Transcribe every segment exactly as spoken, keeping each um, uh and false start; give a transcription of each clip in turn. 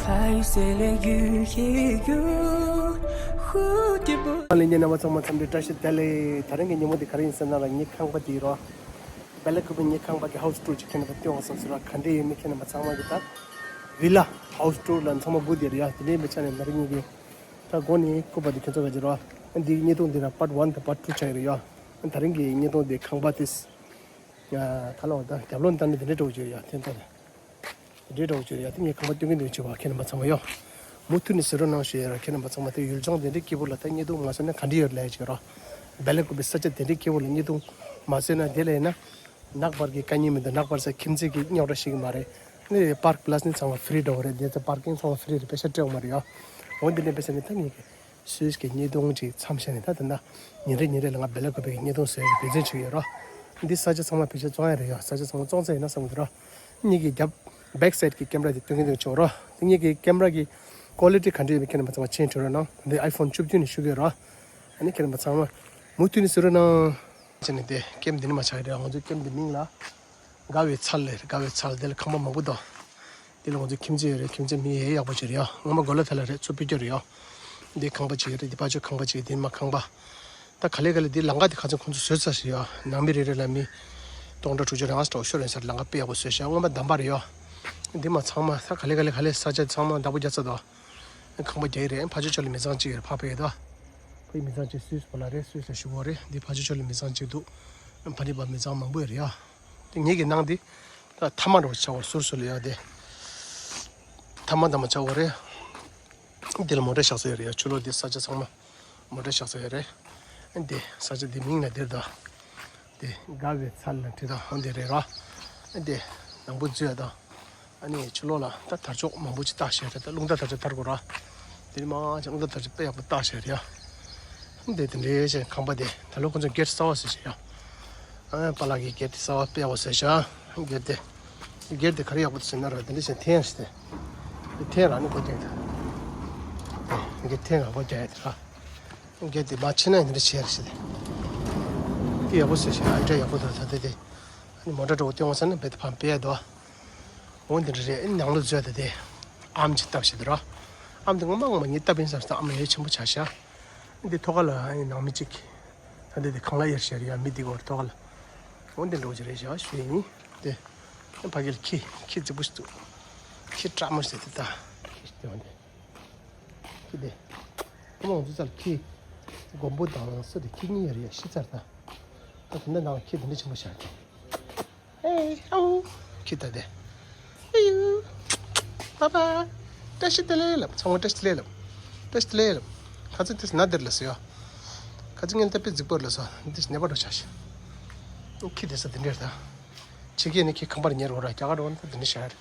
ལྷན་རྒྱས་རྣམ་པ་ཚང་མ་འཚམས་འདྲི་བཀྲ་ཤིས་བདེ་ལེགས། ད་རིང་གི་ཉིན་མོ་འདི་ག་རེ་ཡིན་ཟེར་ན་ལ་ངའི་ཁང་པ་འདི་རོ། སྦེ་ལ་ཀུ་པའི་ངའི་ཁང་པ་གི་ཧའུ་སི་ཊུར་ཅིག་ཁྱེད་རྣམ་པ་སྟོན་འོང་བསམ་ཟེར་བ། ག་འདྲ་ཡིན་མིན་ཁྱེད་རྣམ་པ་ཚང་མ་གི་ད་བི་ལ་ཧའུ་སི་ཊུར་ལ་ཚང་མ་སྒུག་བསྡད་རེད་ཡ། དེ་འདྲའི་མི་ཆ་ནས་ན་རིང་གི་ད་སྒོ་ནས་ཀུ་པ་འདི་ཁྱེད་ཚོ་ག་ཅི་རོ། འདི་བརྙན་ཐུང་འདི་ན་པཱརཊ་ཝན་དང་པཱརཊ་ཊུ་ཆགས་ཡོད་རེད་ཡ། ད་རིང་གི་བརྙན་ཐུང་འདི་ཁང་པ་དེ་ཡ་ད་ལོ་ད་རྒྱབ་ལོགས་ནས་ད་ནི་དེ་འདྲའི་འགྲོ་གི་ཡོད་རེད་ཡ། དེ་ད་རེད། འདྲེ་འདྲ་བོ་ཅིག་རེད་ཡ། དེ་ངས་ཁང་པ་སྟོན་གིན་འདུག་བྱས་པ་ཁྱེད་རྣམ་པ་ཚང་མ་ཡོ། མུ་མཐུད་ནས་གཟིགས་རོགས་གནང་ཞུ་ཡ་ར། ཁྱེད་རྣམ་པ་ཚང་མ་དེ་ཡུལ་ལྗོངས་དེ་འདྲའི་སྐྱིད་པོ་ལ་ད་བརྙན་ཐུང་མ་བཟོས་ན་ག་འདྲ་ཡོད་ལས་ཅིག་ར། སྦེ་ལ་ཀུ་པའི་ས་ཆ་དེ་འདྲའི་སྐྱིད་པོ་ལ་བརྙན་ཐུང་མ་བཟོས་ན་དེ་ལ་ཡིན་ན། ནག་པར་གྱི་དཀའ་ཉེན་མི་འདུག་ནག་པར་ས་ཁྱིམ་མཚེས་ཀྱི་རྙོག་དྲ་ཞིག་མ་རེད། ནི་པཱརཀ་པ་ལ་སི་ནི་ཚང་མ་ཧྥི་རི་འདྲ་བོ་རེད། འདི་ཚོ་པར་ཀིང་ཚང་མ་ཧྥི་རི་རེད། པེ་ཤ་སྤྲད་མ་རེད་ཡ། འོ་འདི་འདྲའི་པེ་ཤ་ནི་ད་ངས་ཀྱི་སུས་ཀྱི་བརྙན་ཐུང་ཅིག་མཚམས་བཞག་ནས་ད་ད་ལྟ་ཉིན་རེ་ཉིན་རེ་ལ་ང་སྦེ་ལ་ཀུ་པའི་བརྙན་ཐུང་བཟོས་ཡ་གི་འབད་བརྩོན་བྱེད་ཀྱི་ཡོད་ར། འདི་ས་ཆ་ཚང་མ་པེ་ཤ་བཙོང་ཡ་རེད་ཡ། ས་ཆ་ཚང་མ་བཙོང་ཚར་ཡིན་ན་བསམ་གྱི་ར། གཉིས་ཀྱི་རྒྱབ་བེག་སའིད་ཀྱི་ཀེམ་ར་དེ་སྟོན་གྱི་འདུག་ཆོག་ར། དེ་གཉིས་ཀྱི་ཀེམ་ར་གི་ཀོ་ལི་ཊི་ག་འདྲ་ཡོད་མེད་ཁྱེད་རྣམ་པ་ཚང་མ་མཁྱེན་དྲི་རོགས་གནང་། འདི་ཨའི་ཕོན་བཅུ་བདུན་ནས་ཞུ་གི་ཡོད་ར། ཨ་ནི་ཁྱེད་རྣམ་པ་ཚང་མ་མུ་མཐུད་ནས་གཟིགས་རོགས་གནང་། བྱས་ནས་དེ་ཀེམ་འདི་ནི་མ་ཆགས་རེད། ང་ཚོའི་ཀེམ་འདི་མིང་ལ་དགའ་བའི་ཚལ་ལབ་རེད། དགའ་བའི་ཚལ་དེ་ལ་ཁང་པ་མང་པོ་འདུག་དེ་ལ་ང་ཚོའི་ཁྱིམ་མཚེས་ཡོད་རེད། ཁྱིམ་མཚེས་མི་ཡ་ཡག་པོ་ཅིག་རེད་ཡ། སྔོན་མ་གོ་ལ་དེ་ལ་རེད། ཚུར་ཕུད་རྒྱུ་རེད་ཡ། འདི་ཁང་པ་ཅིག་ཡོད་རེད། འདི་ཕ་ཆོས་ཁང་པ་ཅིག་འདི་མ་ཁང་པ། ད་ག་ལེ་ག་ལེ་འདི་ལམ་ཁ་འདི་ཁ་ཚང་ཁོང་ཚོས་བཟོས་ཚར་ཤག་ཡ། ནང་མི་རེ་རེ་ལ་མི་སྟོང་ཕྲག་དྲུག་ཅུ་རེ་ལྔ་ཙམ་ཤོར་རན་ས་རེད། ལམ་ཁ་དཔེ་ཡག་པོ་བཟོས་ཤག་སྔོན་མ་འདམ་པ་རེད་ཡ། འདི་མ་ཚང་མ་ད་ག་ལེ་ག་ལེ་ག་ལེ་ས་ཆ་ཚང་མ་བདག་པོ་རྒྱག་ཚར་འདུག་ཁང་པ་རྒྱག་གི་རེད། ཕ་ཆོས་ཕྱོགས་ལ་མི་ཚང་གཅིག་ཡོད་རེད། ཕ་ཕ་ཡོད་དོ། ཕ་ཡི་མི་ཚང་གཅིག་སུད་སི་བ་ལ་རེད། སུད་སི་ལ་བཞུགས་པ་རེད། འདི་ཕ་ཆོས་ཕྱོགས་ལ་མི་ཚང་གཅིག་འདུག་ཕ་ནི་པ་མི་ཚང་མང་པོ་ཡོད་རེད་ཡ། དེ་ངེད་ཀྱི་ནང་འདི་ད་ཐ་མག་འདྲ་བོ་ཆགས་པ་རེད། ཟུར་ཟུར་ལ་ཡ། དེ་ཐ་མག་འདྲ་མ་ཆགས་པ་རེད། འདི་ལ་མོ་ཊ་བཞག་ས་ཡོད་རེད་ཡ། ཕྱི་ལོགས་འདི་ས་ཆ་ཚང་མ་མོ་ཊ་བཞག་ས་ཡོད་རེད། འདི་ས་ཆ་འདི་མིང་ལ་འདིར་ད། དེ་དགའ་བའི་ཚལ་ལ་བྲིས་དང་འདི་རེད་ར། དེ་ནང་པོ་འཛུལ་དང་། ཨ་ནི་ཕྱི་ལོགས་ལ་ད་དར་ལྕོག་མང་པོ་ཅིག་བཏགས་བཞག་རེད། ད་རླུང་རྟ་དར་ལྕོག་དར་དགོས་ར། དེ་ནི་མང་ཆེ་རླུང་རྟ་དར་ལྕོག་དཔེ་ཡག་པོ་བཏགས་བཞག་རེད་ཡ། དེ་དེ་འདྲའི་ཞིག་ཁང་པ་དེ་ད་ལོ་ཁོང་ཚོ་གེ་ཊི་གསར་པ་བཟོས་བཞག་ཡ། ཨ་པཱ་ལགས་ཀྱིས་གེ་ཊི་གསར་པ་དཔེ་ཡག་པོ་བཟོས་བཞག་གེ་ཊི་དེ། གེ་ཊི་དེ་ག་རེ་ཡག་པོ་བཟོས་ན་ར། དེ་འདྲ་ཞིག་འཐེན་ཡ་ཞིག་དེ། འཐེན་ར་ནི་སྒོ་རྒྱག་དེ། གེ་ཊི་འཐེན་ར་སྒོ་རྒྱག་ཡ་དེ་ར། གལ་ཏེ་མ་ཕྱིན་ན་འདི་འདྲ་བྱས་རེད་ཟེར་ཏེ། དེ་ཡག་པོ་བཟོས་ཤག་ཨ་འདྲ་ཡག་པོ་འདུག་ད་ལྟ་དེ། ཨ་ནི་མོ་ཊ་འགྲོ་སྟོན་འོང་ས་ན་རྦད་དེ་ཕམ་སྤེལ་འདུག་འོ་འདི་འདྲ་རེད། ཨ་ནི་ནང་ལོགས་འཛུལ་ད་དེ། ཨམ་ཅིག་བཏབ་ཤག་དེ་ར། ཨམ་དེ་ངོ་མ་ངོ་མ་ངས་བཏབ་ཡིན་བསམ་སོང་། ཨམ་ཡ་ཆེན་པོ་ཆགས་ཤག་འདི་ཐོག་ཁ་ལ་ཨ་ནི་ནང་མི་གཅིག་ད་འདི་དེ་ཁང་གླ་གཡར་ཤག་རེད་ཡ། མི་འདི་གོ་ཐོག་ཁ་ལ། འོ་འདི་འགྲོ་གི་རེད་ཤག་ཞུ་ཡིན། དེ། ཕ་གི་ལ་ཁྱི་ཁྱི་རྫིག་པོ་ཞིག་འདུག་ཁྱི་སྐྲག་མོ་ཞིག་དེ་ད། ཁྱི་ཞིག་དེ་འོ་འདི། ཁྱི་དེ། ཁོ་མོ་ང་ཚོ་ཚ་ལ་ཁྱི། མགོན་པོ་དང་སུ་དེ་ཁྱི་གཉིས་ཡོད་རེད་ཡ། ཤི་ཚར་ད། ད་དེ་འདྲ་ནང་ཁྱི་དེ་འདྲ་ཆེན་པོ་ཤར་ཏེ། ཨེ་ཨོ། ཁྱི་ད་དེ། ཨེ་ཡུ། པ་པ། བཀྲ་ཤིས་བདེ་ལེགས་ལབ། ཚང་མ་བཀྲ་ཤིས་བདེ་ལེགས་ལབ། བཀྲ་ཤིས་བདེ་ལེགས་ལབ། ཁ་ཚིག་དེ་ན་དེར་ལ་སོ་ཡ། ཁ་ཚིག་ངན་ད་དཔེ་རྫིག་པོར་ལ་སོ། འདི་ནད་པ་འགྲོ་ཆ་ཤི། ཁྱི་དེ་ས་དེ་འདྲ་ད། ཕྱི་རྒྱལ་ནས་ཁྱི་ཁང་པར་ཉེར་འོ་ར། རྒྱ་གར་འགྲོ་ན་ད་དེ་འདྲ་ཤར།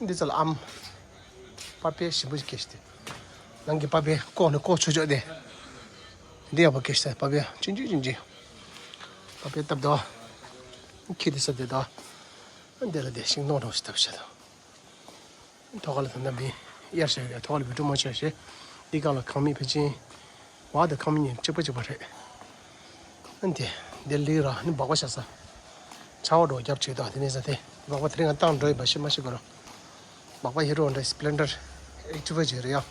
འདི་ཚོ་ལ་ཨམ། པ་ཕའི་ཞིམ་པོ་ཞིག་སྐྱེས་ཤིག་དེ། ནང་གི་པ་ཕའི་ལྐོག་ནས་ལྐོག་ཆོད་ཆོད་དེ། འདི་ཡག་པོ་སྐྱེས་ཤིག་དེ། པ་ཕའི་ཆུང་ཆུང་ཆུང་ཆུང་། པ་ཕའི་སྟབས་དོ། ཁྱི་དེ་ས་དེ་དོ། འདི་ལ་དེ་ཤིང་སྡོང་འདྲ་བོ་ཞིག་བཏབ་ཤག་དོ། ཐོག་ཁ་ལ་ད་ལྟ་མི་གཡར་བཞག་ཡོད། ཐོག་ཁ་ལ་བི་ཌིའོ་མ་བྱས་བྱས། འདི་སྒང་ལ་ཁང་མིག་ཕལ་ཆེར། བ་དང་ཁང་མིག་གཉིས་གཅིག་པ་གཅིག་པ་རེད། ཨ་འདི། འདི་ལི་ར་ནི་སྦག་སྦག་བཞག་ས། ཆར་པ་འགྲོ་རྒྱབ་བྱེད་དོ། དེ་ནས་ས་དེ། སྦག་སྦག་དེ་རིང་ང་བཏང་འགྲོ་ཡིན་པ་ཤི་མ་ཤི་གོ་ར། སྦག་སྦག་ཧི་རོ་ཧོན་ཌ་སི་པི་ལེན་ཌར་ཨེག་ཊི་བ་བྱས་རེད་ཡ།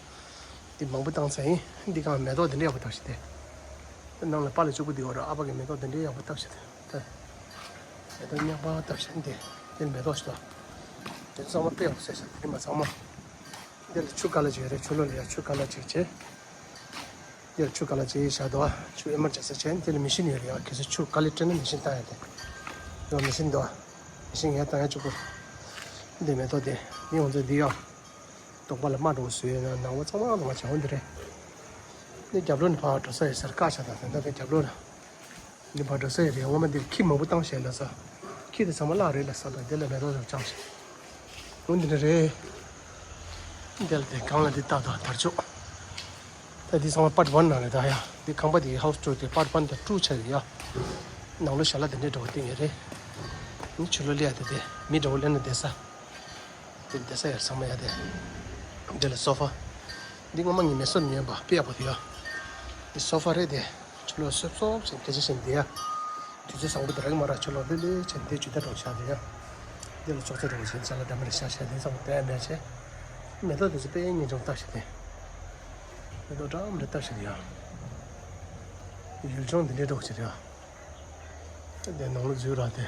འདི་མང་པོ་བཏང་ས་ཡིན། འདི་སྒང་མེ་ཏོག་དེ་འདྲ་ཡག་པོ་བཏབ་ཤག་དེ། ནང་ལ་པཱ་ལགས་གཅིག་པུ་འདི་ཡོད་ར། ཨ་ཕ་གིས་མེ་ཏོག་དེ་འདྲའི་ཡག་པོ་བཏབ་ཤག་དེ། མེ་ཏོག་རྙོག་པ་བཏབ་ཤག་འདི། དེ་མེ་ཏོག་ཞིག་དང་། དེ་ཚང་མ་དཔེ་ཡག་པོ་བཟོས་ཤག་དེ་མ་ཚང་མ། འདི་ལ་ཆུ་ཀ་ལ་ཅིག་ཡོད་རེད། ཆུ་ལོག་ལ་ཡ་ཆུ་ཀ་ལ་ཅིག་བྱས། འདི་ལ་ཆུ་ཀ་ལ་ཅིག་བཞག་འདུག་ཆུ་ཨེ་མར་ཇེན་སི་བྱས། འདི་ལ་མེ་ཤིན་ཡོད་རེད་ཡ། གལ་སྲིད་ཆུ་ཀ་ལི་སྤྲད་ན་མེ་ཤིན་བཏང་ཡ་དེ། འདི་མེ་ཤིན་འདུག་མེ་ཤིན་ཡར་བཏང་ཡ་གཅིག་པུ། འདི་མེ་ཏོག་དེ། འདི་ང་ཚོ་འདི་ཡ། དོག་པ་ལ་རྨ་འགྲོ་བཟོས་ཡོད་ན་ནང་པ་ཚང་མ་ལ་མ་བྱ་བ་འདི་རེད། འདི་རྒྱབ་ལོགས་ནས་ཕར་འགྲོ་ས་ཡོད་ས་རེད། བཀག་བཞག་དང་ད་ལྟ་འདི་རྒྱབ་ལོགས་ལ། འདི་ཕར་འགྲོ་ས་ཡོད་རེད། འོ་མ་འདིར་ཁྱི་མང་པོ་བཏང་བཞག་ལ་ས། ཁྱི་དེ་ཚང་མ་བརླག་རེད་ལ་ས་དང་འདི་ལ་མེ་ཏོག་ཚོ་བཅག་བཞག་འོ་འདི་འདྲ་རེད། འདི་ལ་དེ་སྒང་ལ་འདི་ལྟ་དང་དར་ལྕོག་ད་འདི་ཚང་མ་པཱརཊ་ཝན་ནང་རེད་ད་ཡ། འདི་ཁང་པ་འདི་ཧའུ་སི་ཊུར་དེ་པཱརཊ་ཝན་དང་ཊུ་ཆགས་ཡོད་ཡ། ནང་ལོགས་ཞལ་ལག་དེ་འདྲའི་འདྲ་བོ་བཏིང་ཡོད་རེད། འདི་ཕྱི་ལོགས་སླེབས་ཡ་དེ་དེ་མི་འདྲ་བོ་སླེབས་ན་བསྡད་ས། དེ་བསྡད་ས་ཡ་ཚང་མ་ཡ་དེ། འདི་ལ་སོ་ཕ། འདི་སྔོན་མ་ངས་མེ་སོར་ཉོས་པ་དཔེ་ཡག་པོ་དེ་ཡ། འདི་སོ་ཕ་རེད་དེ། ཕྱི་ལོགས་སོབ་སོབ་བྱས་སྐད་ཆ་བཤད་བསྡད་ཡ། དུས་ཚོད་བཟང་པོ་དེ་རག་མ་རག་ཕྱི་ལོགས་ལྷོད་ལྷོད་བྱས་འདི་ཇུས་ད་འགྲོ་བཞག་དེ་ཡ། འདི་ལ་ཅོག་ཙེ་འདྲ་བོ་བྱས་ཅ་ལག་འདྲ་མི་འདྲ་བཞག་བཞག་འདི་ཚང་མ་སྟོན་ཡ་མེད་བྱས། མེ་ཏོག་དེ་ཚོ་དཔེ་ཡིན་ཉིན་ཅུང་ལྟ་ཞིག་དེ། མེ་ཏོག་འདྲ་མི་འདྲ་ལྟ་ཞིག་ཡ། ཡུལ་ལྗོངས་འདི་འདྲའི་འགྲོ་ཞིག་ཡ། དེ་ནང་ལ་འཛུལ་ར་དེ།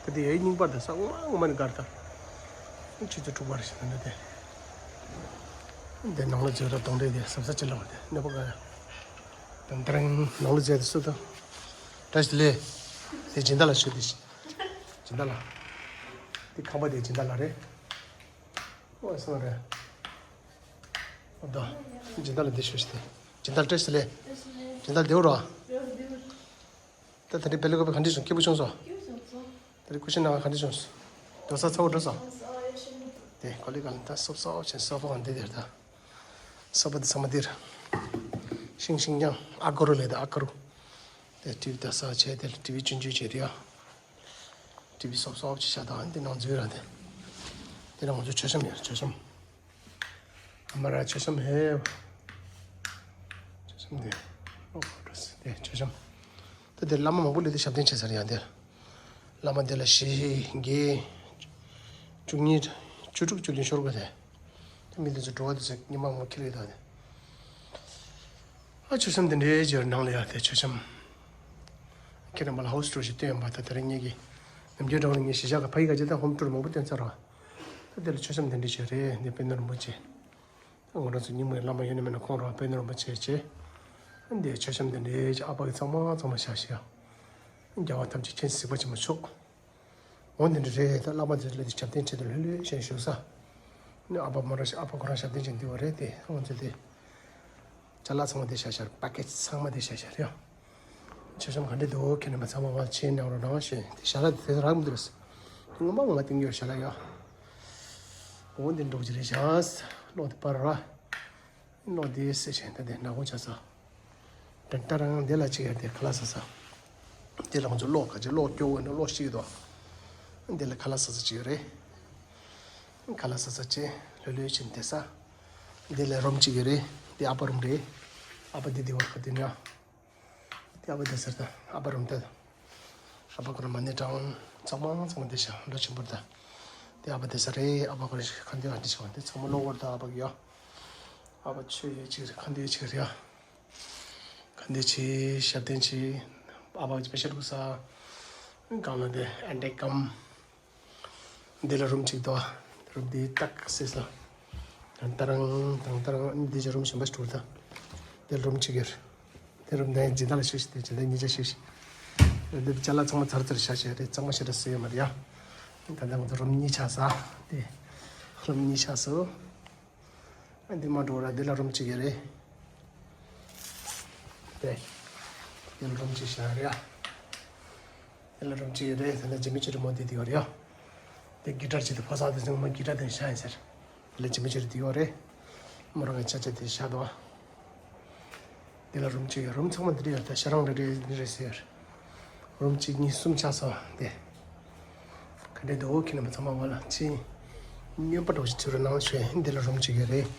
དེ་དེ་ཡའི་རྙིང་པར་དེ་ས་ངོ་མ་ངོ་མ་ནི་དགར་ད། ཆུ་ཚོད་དྲུག་པར་ཞིག་ན་དེ། དེ་ནང་ལ་འཛུལ་ར་གདོང་འདྲེ་དེ་ཟབ་ས་ཅི་ལ་བ་དེ་གནོད་པ་ག་ཡ། དང་དེ་རིང་ནང་ལ་འཛུལ་དེ་སུ་དང་། བཀྲ་ཤིས་བདེ་ལེགས། དེ་སྦྱིན་བདག་ལགས་ཞུ་དེ། སྦྱིན་བདག་ལགས། དེ་ཁང་པ་དེ་སྦྱིན་བདག་ལགས་རེད། ཨོ་སོང་རེད། ཨོ་ད། སྦྱིན་བདག་ལ་འདི་ཞུ་ཞིག་སྟེ། སྦྱིན་བདག་བཀྲ་ཤིས་བདེ་ལེགས། སྦྱིན་བདག་བདེ་པོ་རོ། ད་ད་རེས་བེ་ལི་ཀོ་པི་ག་འདྲ་བྱུང་། སྐྱིད་པོ་བྱུང་སོང་། ད་རེས་ཀུ་ཤུ་ནང་ག་འདྲ་བྱུང་སོང་། འགྲོ་ས་ཚ་བོ་འགྲོ་སོང་། དེ་གོ་ལི་ག་ལ་ད་སོབ་སོབ་བྱས་སོ་ཕོ་ག་འདི་དེར་ད། སོ་ཕོ་འདི་ཚང་མ་འདིར། ཤིང་ཤིང་རྐྱང་ཨ་ཀ་རུ་ལས་ད་ཨ་ཀ་རུ། དེ་ཊི་བི་ལྟ་ས་བྱས་དེ་ལ་ཊི་བི་ཆུང་ཆུང་བྱས་རེད་ཡ། ཊི་བི་སོབ་སོབ་ཅིག་བཞག་དང་འདི་ནང་འཛུལ་ར་དེ། དེ་ནང་ང་ཚོ་མཆོད་བཤམས་ཡོད། མཆོད་བཤམས། ཨ་མ་ར་མཆོད་བཤམས་ཧེ། མཆོད་བཤམས་དེ། ཨོ་ཁོ་འགྲོ་སི་དེ་མཆོད་བཤམས། ད་དེ་བླ་མ་མང་པོ་སླེབས་ཏེ་ཞབས་བརྟན་བྱེད་ས་རེད་ཡ་དེ། བླ་མ་དེ་ལ་བཞི་བརྒྱད། བཅུ་གཉིས། བཅུ་དྲུག་བཅུ་བདུན་ཤོར་དགོས་དེ། ད་མི་དེ་ཚོ་འགྲོ་བ་དེ་ཚོ་ཉི་མ་མང་པོ་ཁྱེར་ཡོད་ད་དེ། ཨ་མཆོད་བཤམས་དེ་འདྲའི་རྗེས་ནང་ལ་ཡ་དེ་མཆོད་བཤམས། ཁྱེད་རང་མ་ལ་ཧའུ་སི་ཊུར་ཞིག་སྟོན་ཡོང་པ་ད་དེ་རིང་ངེད་ཀྱི་ནམ་རྒྱུན་འདྲ་བོ་ནི་ངས་གཞིས་ཆགས་ཀྱི་ཕ་ཡི་ག་ཅི་ད་ཧོམ་ཊུར་མང་པོ་སྟོན་ཚར་རོ། ད་དེ་ལ་མཆོད་བཤམས་དེ་འདྲ་ཞིག་རེད། འདི་དཔལ་ལྡན་རིན་པོ་ཆེ། ད་ང་རང་ཚོ་རྙིང་མའི་བླ་མ་ཡོད་ན་མེད་ན་ཁོང་རང་དཔལ་ལྡན་རིན་པོ་ཆེ་བྱས། འདི་མཆོད་བཤམས་དེ་འདྲའི་ཨ་ཕ་གི་ཚང་མ་ཚང་མ་བཞག་ཤག་རྒྱལ་བ་ཐམས་ཅད་མཁྱེན་གཟིགས་པ་ཆེན་པོ་མཆོག་འོ་འདི་འདྲ་རེད། ད་བླ་མ་དེ་ལ་དེ་ཞབས་བརྟན་བྱས་ཏེ་ལྷོད་ལྷོད་བྱས་བཞུགས་ས། ནི་ཨ་ཕ་མོ་ར་ཨ་ཕ་ཁོ་རང་ཞབས་བརྟན་བྱས་འདི་བ་རེད་དེ་འོ་འདི་དེ། ཅ་ལག་ཚང་མ་དེ་བཞག་ཤར། པ་ཀེ་ཇི་ཚང་མ་དེ་བཞག་ཤར་ཡ། མཆོད་བཤམས་ག་འདྲ་འདུག་ཁྱེད་རྣམ་པ་ཚང་མ་ཕར་ཕྱིན་གནང་རོགས་གནང་ཞེས་དེ་ཞལ་ལག་དེ་རག་མི་འདུག་ཟེར། དེ་ངོ་མ་ངོ་མ་ཏིང་ཡོད་ཞལ་ལག་ཡ། འོ་འདི་འགྲོ་གི་རེད་ཤག་གློག་དེ་པར་ར། གློག་དེ་སེ་བྱས་ད་དེ་ནག་པོ་ཆགས་ས། དྲན་ཏ་རང་དེ་ལ་ཅིག་ཡ་དེ་ཁ་ལག་ཟ་ས། དེ་ལ་ང་ཚོ་གློག་ག་ཅིག་གློག་སྐྱོ་བོ་ནི་གློག་ཤིག་དོ། དེ་ལ་ཁ་ལག་ཟ་ས་ཅིག་ཡོད་རེད། ཁ་ལག་ཟ་ས་ཅིག་ལྷོད་ལྷོད་ཕྱིན་བསྡད་ས། འདི་ལ་རུམ་གཅིག་ཡོད་རེད། འདི་ཨ་ཕ་རུམ་རེད། ཨ་ཕ་འདི་འདི་བར་ཁ་འདི་ན། འདི་ཨ་ཕ་བསྡད་ས་རེད་ད། ཨ་ཕ་རུམ་ད། ཨ་ཕ་ཁོ་རང་མ་ཎི་བགྲང་། ཚང་མ་ཚང་མ་འདི་བཞག་ལོ་ཆེན་པོ་རེད་ད། འདི་ཨ་ཕ་བསྡད་ས་རེད། ཨ་ཕ་ཁོ་རང་ཁ་འདི་ཨ་འདི་ཞིག་འདི་ཚང་མ་གློག་འཁོར་ད་ཨ་ཕ་གི་ཡ། ཨ་ཕ་ཆོས་ཡོད་ཅིག་རེད། ཁ་འདི་ཡོད་ཅིག་རེད་ཡ། ཁ་འདི་ཆེ་ཞབས་བརྟན་ཆེ། ཨ་ཕ་གི་སྤེ་ཤལ་ཕུག་ས། གང་ལ་འདི་ཨན་ཏེ་ཀམ། འདི་ལ་རུམ་གཅིག་འདུག་རུམ་འདི་ཏག་སེ་ལ། ཏང་ཏ་རང་ཏང་ཏ་རང་འདི་ཅི་རུམ་གཞན་པ་ཞིག་འདུག་ད། འདི་ལ་རུམ་གཅིག་ཡོད། འདི་རུམ་འདི་སྦྱིན་བདག་ལ་ཞུས་ཤིག་འདི་སྦྱིན་བདག་གཉིས་ཆ་ཞུས་ཤིག་འདི་ཅ་ལག་ཚང་མ་ཚར་ཚར་བཞག་བཞག་རེད། གཙང་མ་ཞེ་དྲག་བཟོས་ཡོད་མ་རེད་ཡ། ད་ལྟ་ང་ཚོ་རུམ་གཉིས་ཆགས་ས། འདི་རུམ་གཉིས་ཆགས་སོང་། འདི་མ་འགྲོ་ར་འདི་ལ་རུམ་གཅིག་ཡོད་རེད། དེ། འདི་ལ་རུམ་གཅིག་བཞག་རེད་ཡ། དེ་ལ་རུམ་གཅིག་ཡོད་རེད། དེ་ལ་ཇི་མི་ཆི་རི་མོ་དེ་དེ་ཡོད་རེད་ཡ། དེ་གི་ཏར་ཅིག་དེ་ཕོ་གསར་དེ་ཚང་མ་གི་ཏར་དེ་ཤ་ཡིན་ཟེར། དེ་ལ་ཇི་མི་ཆི་རི་དེ་ཡོད་རེད། མོ་རང་གི་ཆ་ཆ་དེ་ཤ་དོ། དེ་ལ་རུམ་གཅིག་ཡོད། རུམ་ཚང་མ་དེ་རེད་ཡ། ད་ཤ་རང་རེ་རེ་རེ་ཟེར། རུམ་གཅིག་གཉིས་གསུམ་ཆགས་སོང་དེ། ག་འདྲས་འདུག་ཁྱེད་རྣམ་པ་ཚང་མ་བ་ལ་ཅི། སྨྱོན་པ་འགྲོ་ཞིག་ཚུར་ནང་ཞོན། འདི་ལ་རུམ་གཅིག་ཡོད་རེད།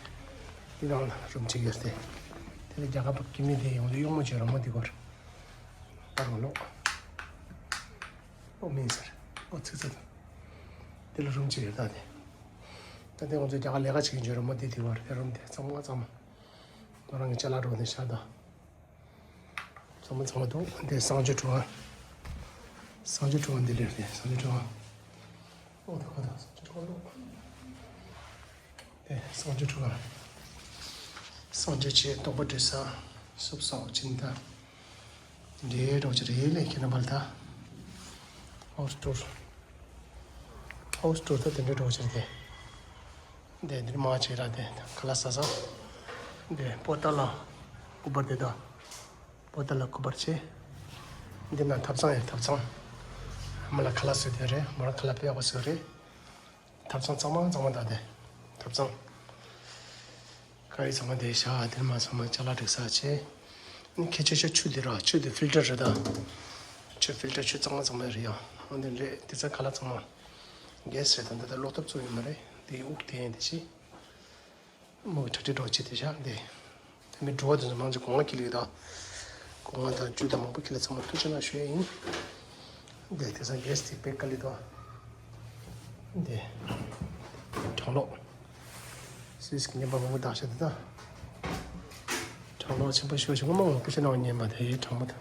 འདི་ནང་ལ་རུམ་གཅིག་ཡོད་དེ། དེ་ལ་རྒྱ་གར་པ་སྐྱེ་དམན་དེ་ཡོང་དུས་གཡོག་མོ་བྱོས་ར་མོ་འདི་གོར། ཨ་རོ་ལོ། ཨོ་མིན་ཟེར། ཨོ་ཚིག་ཚིག་དང་། དེ་ལ་རུམ་གཅིག་ཡོད་ད་དེ། ད་དེ་ང་ཚོ་རྒྱ་གར་ལས་ཀ་བྱེད་མཁན་ཚོའི་ར་མོ་དེ་དེ་བར་དེ་རུམ་དེ་ཚང་མ་ཚང་མ། ང་རང་གི་ཅ་ལག་འགྲོ་ནས་བཞག་དང་། ཚང་མ་ཚང་མ་འདུག་དེ་གསང་སྤྱོད་གྲུ་ཁ། གསང་སྤྱོད་གྲུ་ཁ་འདི་ལས་དེ་གསང་སྤྱོད་གྲུ་ཁ། ཨོ་ད་ཁོ་ད་གསང་སྤྱོད་གྲུ་ཁ་ལོ། དེ་གསང་སྤྱོད་གྲུ་ཁ། གསང་སྤྱོད་ཆེ་དོག་པ་འདྲེ་ས། སུབ་སོག་ཅིན་ད། འདྲེ་འགྲོ་ཅི་རེད་ལས་ཁྱེད་རྣམ་པ་ལ་ད། ཧའུ་སི་ཊུར། ཧའུ་སི་ཊུར་ད་དེ་འདྲ་འགྲོ་ཅི་རེད་དེ། འདི་འདིར་མ་བྱེད་ར་དེ་ཁ་ལག་ཟ་ས། འདི་པོ་ཏ་ལ་སྐུ་པར་དེ་དང་། པོ་ཏ་ལ་སྐུ་པར་ཆེ། འདི་ན་ཐབ་ཚང་ཡོད་ཐབ་ཚང་། མ་ལ་ཁ་ལག་བཟོས་དེ་རེད། མ་ལ་ཁ་ལག་དཔེ་ཡག་པོ་བཟོས་རེད། ཐབ་ཚང་གཙང་མ་གཙང་མ་དང་དེ། ཐབ་ཚང་། ཀ་ཡི་ཚང་མ་དེ་བཞག་དེར་མ་ཚང་མ་ཅ་ལག་སྒྲིག་ས་བྱས། ནི་ཁྱད་ཆོས་ཤ་ཆུ་འདི་ར་ཆུ་འདི་ཕིལ་ཊར་རེད་ད། ཆུ་ཕིལ་ཊར་ཆུ་གཙང་མ་གཙང་མ་རེད་ཡ། འོ་འདི་རེད་དེ་ཚ་ཁ་ལག་ཚང་མ། གེ་སི་རེད་ད་འདི་ད་གློག་ཐབ་ཚུགས་ཡོད་མ་རེད་དེ་དབུགས་དེ་ཡིན་དེ་ཤི། མོ་གི་ཁྲ་ཁྲི་འགྲོ་ཆེ་དེ་བཞག་འདི། དེ་མི་འགྲོ་བ་དེ་ཚོ་མང་ཆེ་གོང་ལ་ཁྱི་ལུག་དང་། གོང་ལ་དང་བཅུད་དང་མང་པོ་ཁྱི་ལ་ཚང་མ་ཐུགས་ཆེ་ན་ཞུ་ཡ་ཡིན། འདི་དེང་སང་གེ་སི་དེ་དཔེ་དཀའ་ལས་དང་། འདི། གྲང་ལོག་ཏིས་ཀྱི་ཉན་པ་མང་པོ་བདག་བྱ་དེ་དང་། གྲང་མོ་ཆེན་པོ་ཞུ་ཞུ་མང་པོ་སྐུ་ཞབས་ནང་ཉན་པ་དེ་གྲང་མོ་དང་།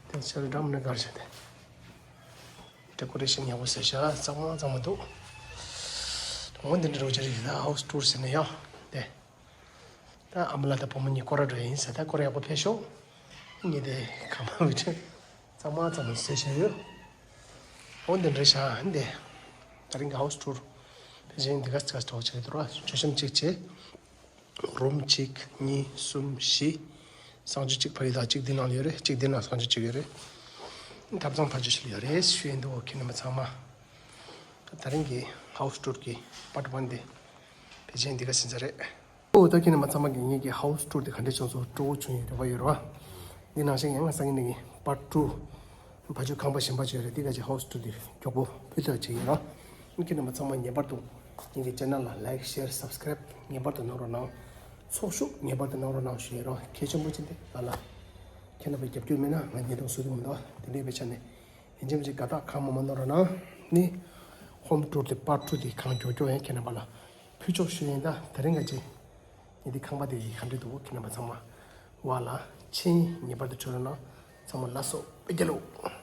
དེ་ཆ་རེ་འགྲམ་ནས་གར་བྱ་དེ། ཌེ་ཀོ་རེ་ཤན་ཡག་པོ་ཟེར་བྱ་གཙང་མ་གཙང་མ་འདུག་འོ་འདི་འདྲ་རོགས་བྱ་རིགས་ད་ཧའུ་སི་ཊུར་ཟེར་ནས་ཡ། དེ། ད་ཨ་མ་ལགས་དང་བུ་མོ་གཉིས་སྐོར་ར་འགྲོ་ཡིན་ཟེར། ད་སྐོར་ར་ཡག་པོ་ཕེབས་ཤོག་ངས་དེ་གང་མང་བི་ཁྲི་གཙང་མ་གཙང་མ་བཟོས་བཞག་ཡོད། འོ་འདི་འདྲ་བྱ་འདི། ད་རིང་གི་ཧའུ་སི་ཊུར་ཕལ་ཆེར་འདི་ག་ཙི་ག་ཙི་གྲོགས་བྱེད་དུ་ར། མཆོད་བཤམས་གཅིག་བྱས། རུམ་གཅིག་གཉིས་གསུམ་བཞི། གསང་སྤྱོད་གཅིག་ཕ་ཡུལ་དང་གཅིག་འདི་ནང་ལ་ཡོད་རེད། གཅིག་འདི་ནང་གསང་སྤྱོད་གཅིག་ཡོད་རེད། ཐབ་ཚང་ཕ་ཆུ་ཞིག་ཡོད་རེད་ཞུ་ཡིན་འདུག་ཁྱེད་རྣམ་པ་ཚང་མ། ད་རིང་གི་ཧའུ་སི་ཊུར་གི་པཱར་ཊི་ཝན་འདི་ཕལ་ཆེར་འདི་ག་ཙི་ཙི་རེད། ཨོ་ད་ཁྱེད་རྣམ་པ་ཚང་མ་གིས་ངེད་ཀྱི་ཧའུ་སི་ཊུར་དེ་ག་འདྲས་བྱུང་སོང་སྤྲོ་བོ་བྱུང་ཡོད་རེ་བ་ཡོད་རེད་བ། འདི་ནང་བཞིན་ཡང་སང་ཉིན་ནས་པཱར་ཊི་ཊུ་ཕ་ཆུ་ཁང་པ་གཞན་པ་ཅིག་ཡོད་རེད། འདི་ག་ཅིག་ཧའུ་སི་ཊུར་དེ་མགྱོགས་པོ་ཕུལ་ཐབས་བྱེད་ཀྱི་ཡིན་ར། ཁྱེད་རྣམ་པ་ཚང་མ་ངེས་པར་དུ་ངེད་ཀྱི་ཅེ་ནལ་ལ་ལའིཀ་ཤེར་སབ་སི་ཀ་རའིབ་ངེས་པར་དུ་གནང་རོགས་གནང་། ཚོགས་ཞུགས་ངེས་པར་དུ་གནང་རོགས་གནང་ཞུ་ཡིན་ར། གལ་ཆེན་པོ་ཅིག་འདི་ང་ལ་ཁྱེད་རྣམ་པའི་རྒྱབ་སྐྱོར་མེད་ན་ང་ཉེས་རྡུང་བཟོ་གི་མི་འདུག་དེ་འདྲའི་བའི་ཆ་ནས་ཡིན་གཅིག་མིན་གཅིག་དགའ་རྟགས་གང་མང་མང་གནང་རོགས་གནང་། ནི་ཧོམ་ཊུར་དེ་པཱར་ཊི་ཊུ་དེ་གང་མགྱོགས་མགྱོགས་ཡང་ཁྱེད་རྣམ་པ་ལ་ཕུལ་ཆོག་ཞུ་ཡིན། ད་དེ་རིང་ག་ཅིག་ངས་འདི་ཁང་པ་དེ་ག་འདྲས་འདུག་ཁྱེད་རྣམ་པ་ཚང་མ་བ་ལ་ཕྱིན་ངེས་པར་དུ་བྱོན་རོགས་གནང་། ཚང་མ་ལ་སོགས་པའི་རྒྱལ་ལོ།